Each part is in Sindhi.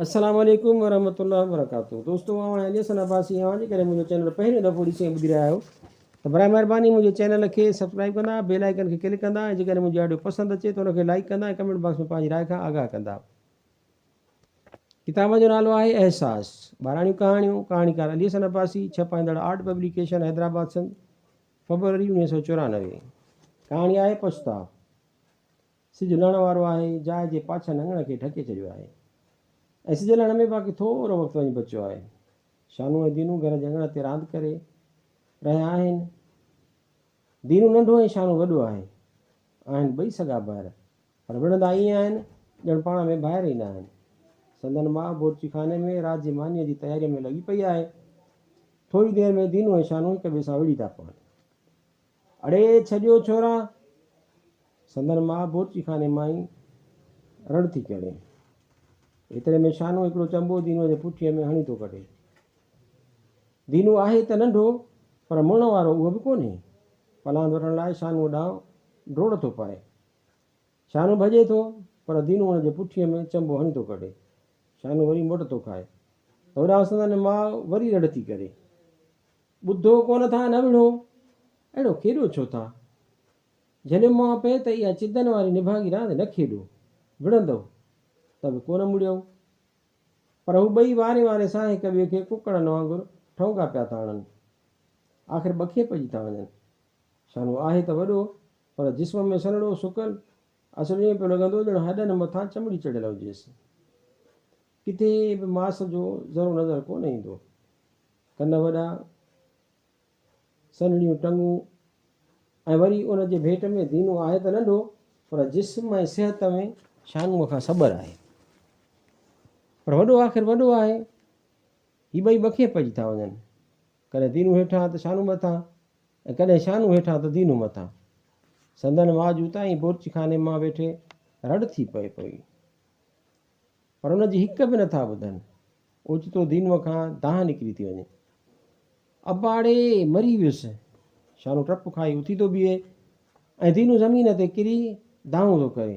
السلام عليڪم ورحمة الله وبرڪاته دوستو آئون آهيان علي حسن عباسي اوهان جيڪڏهن منهنجو چينل پهريون دفعو ڏسي ۽ ٻڌي رهيا آهيو ته برائي مهرباني منهنجي چينل کي سبسڪرائب ڪندا بيل آئيڪن کي ڪلڪ ڪندا ۽ جيڪڏهن منهنجي آڊيو پسند اچي ته ان کي لائيڪ ڪندا ۽ ڪمينٽ باڪس ۾ پنهنجي راء کان آگاهه ڪندا. ڪتاب جو نالو آهي احساس ٻاراڻيون ڪهاڻيون ڪهاڻيڪار علي حسن عباسي ڇپائيندڙ آرٽ پبليڪيشن حيدرآباد سنڌ فبروري 1994 ڪهاڻي آهي پڇتاء. سج لهڻ وارو آهي، جاء جي پاڇن اڱڻ کي ڍڪي ڇڏيو آهي ۽ سج لهڻ ۾ باقي ٿورو وقت وڃي بچيو آهي. شانو ۽ دينو گهر جي اڱڻ تي راند ڪري رهيا آهن. دينو ننڍو ۽ شانو وڏو آهي. آهن ٻئي سڳا ڀائر، پر وڙهندا ائين آهن، ڄڻ پاڻ ۾ ڀائر ئي ناهن. سندن ماء بورچيخاني ۾ رات جي مانيء جي تياريء ۾ لڳي پئي آهي. ٿوري دير ۾ دينو ۽ شانو هڪ ٻئي سان وڙهي ٿا پون. اڙي ڇڏيو ڇورا! سندن ماء بورچيخاني مان ئي رڙ ٿي ڪري. ايتري ۾ شانو هڪڙو چنبو دينوء جي پٺيء ۾ هڻي ٿو ڪڍي. دينو آهي ته ننڍو، پر مڙڻ وارو اهو به ڪونهي. پلاند وٺڻ لاء شانوء ڏانهن ڊوڙ ٿو پائي. شانو ڀڄي ٿو، پر دينو ان جي پٺيء ۾ چنبو هڻي ٿو ڪڍي. شانو وري موٽ ٿو کائي. هوڏانهن سندن ماء وري رڙ ٿي ڪري. ٻڌو ڪونه ٿا نه وڙهو، اهڙو کيڏو ڇو ٿا؟ جهليو مان پئي ته اها چدن واري نڀاڳي راند نه کيڏو، وڙهندؤ ته به ڪونه مڙيؤ. پر هو ٻئي واري واري سان هڪ ٻئي کي ڪڪڙن وانگر ٺونگا پيا ٿا هڻن. آخر ٻکي پئجي ٿا وڃن. شانو آهي ته وڏو، پر جسم ۾ سنهڙو سڪل، اصل ائين پيو لڳندو ڄڻ هڏن مٿان چمڙي چڙهيل هجيس. ڪٿي به ماس جو ذرو نظر ڪونه ايندو. ڪن وڏا، سنهڙيون ٽنگون ۽ وري ان جي ڀيٽ ۾ دينو آهي ته ننڍو پر جسم ۽ صحت ۾ شانوء کان سٻر آهي. پر وڏو آخر وڏو آهي. هي ٻئي ٻکي پئجي ٿا وڃن. ڪڏهن دينو هيٺان ته شانو مٿان ۽ ڪڏهن شانو هيٺان ته دينو مٿان. سندن ماء جي اتان ئي بورچيخاني مان ويٺي رڙ ٿي پئي پئي. پر ان جي هڪ به نٿا ٻڌن. اوچتو دينوء کان دانهن نڪري ٿي وڃي. ابا ڙي، مري ويس. شانو ٽپ کائي اٿي ٿو بيهي ۽ دينو زمين تي ڪري دانهون ٿو ڪري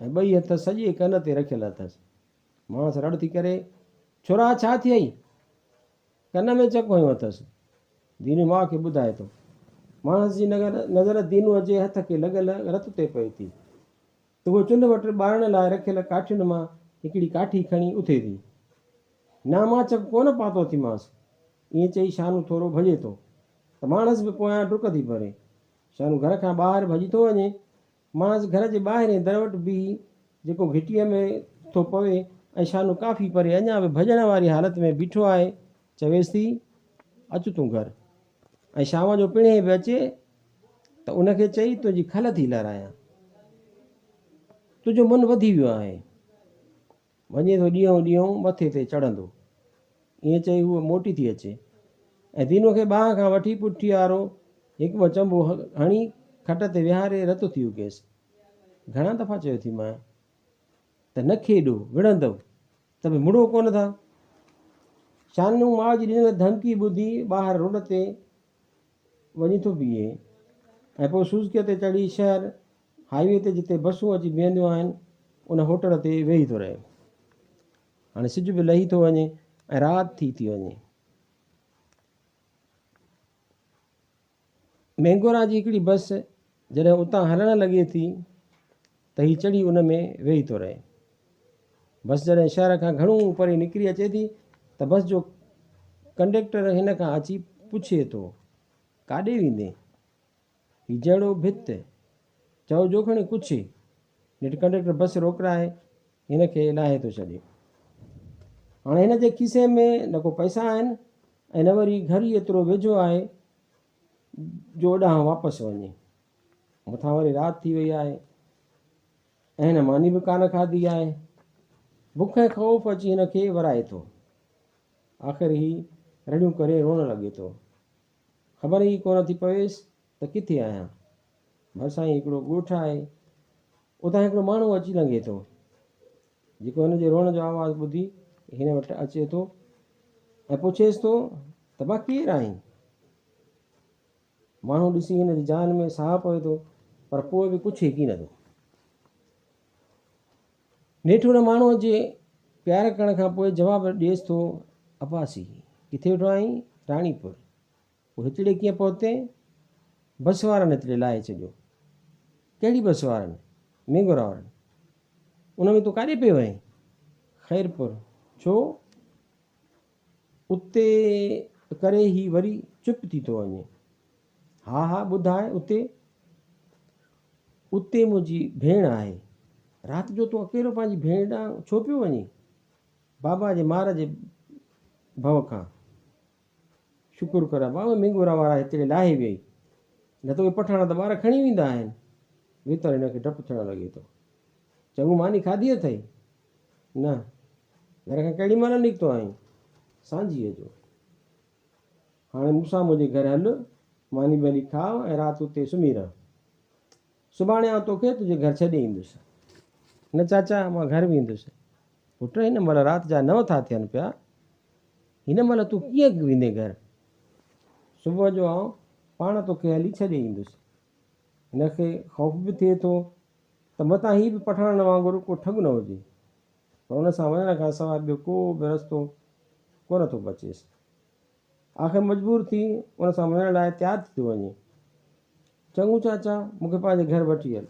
۽ ٻئي هٿ سڄي ڪن تي رکيل اٿس. ماڻس رڙ ٿي ڪري، ڇورا ڇا ٿيئي؟ ڪن ۾ چڪ هنيو اٿس. دينو ماء کي ٻڌائي ٿو. ماڻس جي نظر دينوء جي هٿ کي لڳل رت تي پئي ٿي. ته هوء چلهه وٽ ٻارڻ لاء رکيل ڪاٺين مان هڪڙي ڪاٺي کڻي اٿي ٿي. نه مان چڪ ڪونه پاتو اٿيمانس. ائين چئي شانو ٿورو ڀڄي ٿو ته ماڻس به پويان ڊڪ ٿي ڀري. شانو گهر کان ٻاهر ڀڄي ٿو وڃي. ماڻس گهر جي ٻاهرين در وٽ بيهي جيڪو گهٽيء ۾ ٿو پوي ۽ شانو ڪافي پري اڃا به ڀڄڻ واري حالت ۾ بيٺو آهي، چويس ٿي، اچ تون گهر ۽ شام جو پڻهين به اچي ته ان کي چئي تنهنجي کل ٿي لهرايان. تنهنجو من وڌي ويو آهي. وڃي ٿو ڏينهون ڏينهون مٿي تي چڙهندو. ائين چئي هوء موٽي ٿي اچي ۽ دينوء کي ٻانهن کان وٺي پٺيارو هڪ ٻه چنبو هڻي کٽ تي ويهاري رت ٿي اگهيس. گهڻا دفعا چيو ٿيمانء ته نه کيڏو، وڙهندؤ ته به مڙو ڪونه ٿا. شانو ماء جي ڏنل ڌمڪي ٻڌي ٻاهر روڊ تي وڃي ٿو بيهي ۽ پوء سوزڪيء تي چڙهي شهر هاء وي تي جتي بسون اچي بيهنديون آهن، ان هوٽل تي ويهي ٿو رهي. هاڻي سج به لهي ٿو وڃي ۽ رات ٿي ٿي وڃي. مينگورا جي هڪڙي بس جڏهن اتان هلڻ لڳي ٿي ته هي چڙهي ان ۾ ويهي ٿو رهي. بس جڏهن شهر کان گهڻو پري نڪري اچي ٿي ته بس جو ڪنڊيڪٽر هن کان اچي پڇي ٿو، ڪاڏي ويندين؟ هي جهڙو ڀت، چئو جو کڻي ڪڇي. نيٺ ڪنڊيڪٽر بس روڪرائي هن کي لاهي ٿو ڇڏي. هاڻي هن جي کيسي ۾ نه ڪو پئسا آهن ۽ نه وري گهر ئي ايترو ويجهو آهي جو اوڏانهن واپس وڃي. مٿان وري رات ٿي وئي آهي ۽ هن ماني به ڪانه کاڌي آهي. بک ۽ خوف اچي هن کي ورائي ٿو. آخر هي رڙيون ڪري روئڻ لڳي ٿو. خبر ئي ڪونه ٿي پويس ته ڪٿي آهيان. ڀرسان ئي هڪڙو ڳوٺ آهي. اتان هڪڙو ماڻهو اچي لنگهي ٿو، جيڪو هن جي روئڻ جو آواز ٻڌي هن وٽ اچي ٿو ۽ پڇيس ٿو ته ڀا ڪير آهين؟ ماڻهو ڏسي هن جي جان ۾ ساهه پوي ٿو، پر پوء به ڪڇي ڪين ٿو. نيٺ ان ماڻهوء جي پيار ڪرڻ کان پوء جواب ڏئيس ٿو، عباسي، ڪٿي ويٺو آهين؟ راڻيپور. پوء هتڙي ڪيئن پهتين؟ بس وارن هتڙي لاهي ڇڏيو. ڪهڙي بس وارن؟ مينگورا وارن. ان ۾ تون ڪاڏي پيو وئين؟ خيرپور. ڇو؟ اتي ڪري هي وري چپ ٿي ٿو وڃي. ها ها ٻڌاء اتي؟ اتي منهنجي ڀيڻ آهي. رات جو تون اڪيلو پنهنجي ڀيڻ ڏانهن ڇو پيو وڃين؟ بابا جي مار جي ڀؤ کان. شڪر ڪر ابا اهي مينگورا وارا هتڙي لاهي ويئي. نه ته اهي پٺاڻا ته ٻار کڻي ويندا آهن. ويتر هن کي ڊپ ٿيڻ لڳي ٿو. چڱو ماني کاڌي اٿئي؟ نه. گهر کان ڪهڙي مهل نڪتو آهين؟ سانجهيء جو. هاڻي مون سان منهنجي گهر هل، ماني ٻاني کاء ۽ رات اتي سمهي رهه. سڀاڻي آئون توکي تنهنجي گهر ڇڏي ايندس. نه چاچا، مان گهر ويندس. پٽ، هن مهل رات جا نو ٿا ٿين پيا. هن مهل تون ڪيئن ويندين گهر؟ صبح جو آئون پاڻ توکي هلي ڇڏي ايندس. هن کي خوف به ٿئي ٿو ته متان هي به پٺاڻن وانگر ڪو ٺڳ نه هجي. پر ان سان وڃڻ کان سواء ٻيو ڪو به رستو ڪونه ٿو بچيس. آخر مجبور ٿي ان سان وڃڻ لاء تيار ٿي ٿو وڃي. چڱو چاچا، مون کي پنهنجي گهر وٺي هل.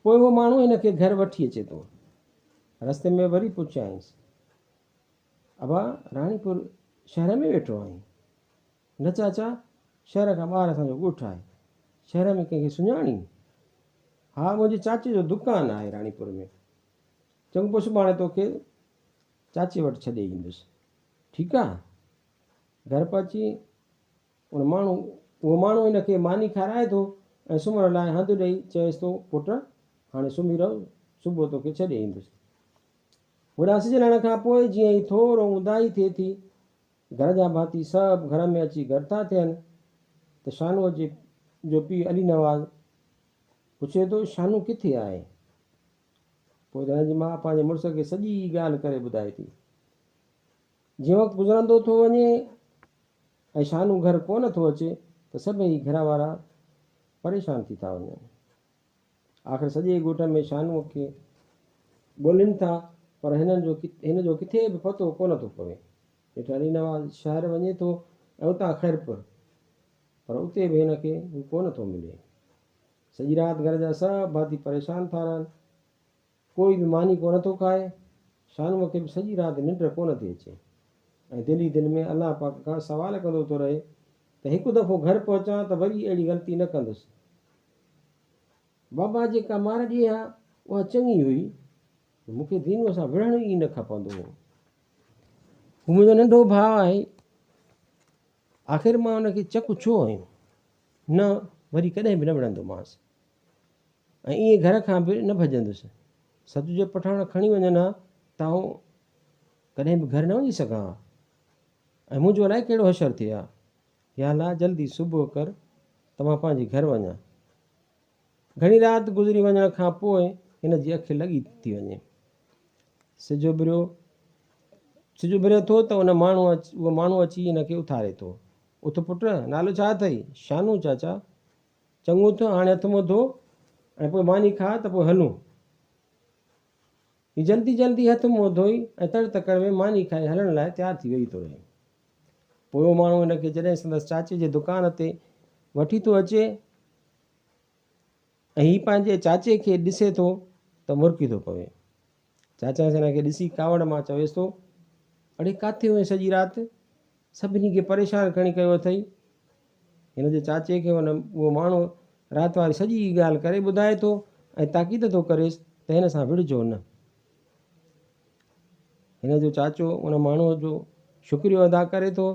پوء اهو ماڻهو هن کي گهر وٺي اچي ٿو. رستي ۾ وري پڇيائينس، ابا، راڻيپور شهر ۾ ويٺو آهين؟ نه چاچا، شهر کان ٻاهر اسان جو ڳوٺ آهي. شهر ۾ ڪنهن کي سڃاڻين؟ ها، منهنجي چاچي جو دڪان آهي راڻيپور ۾. چڱو پوء سڀاڻي توکي چاچي وٽ ڇڏي ايندس. ٺيڪ آ؟ گهر پهچي ان ماڻهو اهو ماڻهو هن کي ماني کارائي ٿو ۽ سمهڻ لاء هنڌ ڏئي چئيس ٿو، پٽ، هاڻي سمهي رهه، صبح توکي ڇڏي ايندس. هوڏانهن سج لهڻ کان پوء جيئن ئي ٿورو اونداهي ٿئي ٿي، گهر جا ڀاتي سڀ گهر ۾ اچي گڏ ٿا ٿين ته شانوء جي جو پيء علي نواز پڇي ٿو، شانو ڪٿي آهي؟ پوء ته هن جي ماء پنهنجي مڙس کي سڄي ڳالهه ڪري ٻڌائي ٿي. جيئن وقت گذرندو ٿو وڃي ۽ شانو گهر ڪونه ٿو اچي ته سڀئي گهر وارا پريشان ٿي ٿا وڃن. آخر سڄي ڳوٺ ۾ شانوء کي ڳولين ٿا پر هنن جو هن جو ڪٿي به پتو ڪونه ٿو پوي. نيٺ علي نواز شهر وڃي ٿو ۽ اتان خيرپور پر اتي به هن کي هو ڪونه ٿو ملي. سڄي رات گهر جا سڀ ڀاتي پريشان ٿا رهن. ڪوئي به ماني ڪونه ٿو کائي. شانوء کي به سڄي رات ننڊ ڪونه ٿي اچي ۽ دل ئي دل ۾ الله پاڪ کان سوال ڪندو ٿو رهي ته هڪ دفعو گهر پهچان ته وري اهڙي غلطي نه ڪندس. بابا جيڪا مار ڏئي ها اها چڱي هئي. مون کي دينوء سان وڙهڻ ئي نه کپندو هو. هو منهنجو ننڍو ڀاء آهي. آخر مان ان کي چڪ ڇو هنيو؟ نه وري ڪڏهن به نه وڙهندومانس ۽ ائين گهر کان به نه ڀڄندس. سچ جي پٺاڻ کڻي وڃن ها ته آئون ڪڏهن به گهر نه وڃي سگهان ها ۽ منهنجو الائي ڪهڙو حشر ٿئي ها. يا الله جلدي صبح ڪر ته مان پنهنجي گهر وڃان. گهڻي رات گذري وڃڻ کان پوء هن جي اک لڳي ٿي وڃي. سج اڀريو سج اڀري ٿو ته ان ماڻهو اهو ماڻهو اچي هن کي اٿاري ٿو. اٿ پٽ، نالو ڇا اٿئي؟ شانو چاچا. چڱو اٿ، هاڻي هٿ منهن ڌو ۽ پوء ماني کاء ته پوء هلون. هي جلدي جلدي هٿ منهن ڌوئي ۽ تڙ تڪڙ ۾ ماني کائي هلڻ لاء تيار ٿي ويهي ٿو رهي. پوء اهو ماڻهو هن کي جڏهن سندس چاچي جي دڪان تي وٺي ٿو اچي ۽ هي پنهنجي چاچي کي ڏسي ٿو ته مرڪي ٿو پوي. چاچائنس هن کي ڏسي ڪاوڙ مان چويس ٿو، اڙي ڪاٿي هئين سڄي رات؟ سڀني کي پريشان کڻي ڪيو اٿئي. هن جي چاچي کي ان اهو ماڻهو رات واري سڄي ڳالهه ڪري ٻڌائي ٿو ۽ تاڪيد ٿو ڪريس ته هن سان وڙهجو نه. هن جو چاچو ان ماڻهوء جو شڪريو ادا ڪري ٿو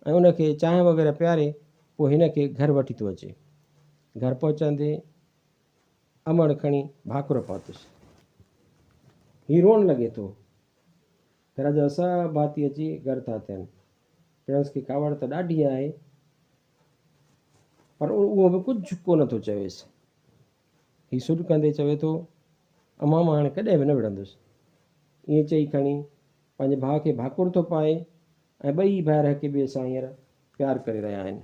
۽ ان کي چانهه وغيره پياري پوء هن کي گهر وٺي ٿو اچي. گهر پهچندي امڙ کڻي ڀاڪر پاتس. هي روئڻ لڳي ٿو. گهر جا سڀ ڀاتي اچي گهر ٿا ٿين. پڻس کي ڪاوڙ ته ڏاڍي آهي پر اهو به ڪجهه ڪونه ٿو چويس. هي سڏ ڪندي چوي ٿو، امان مان هاڻي ڪڏهن به نه وڙهندس. ائين چئي کڻي پنهنجي ڀاء کي ڀاڪر ٿو پائي ۽ ٻئي ڀائر هڪ ٻئي سان هينئر پيار ڪري رهيا آهن.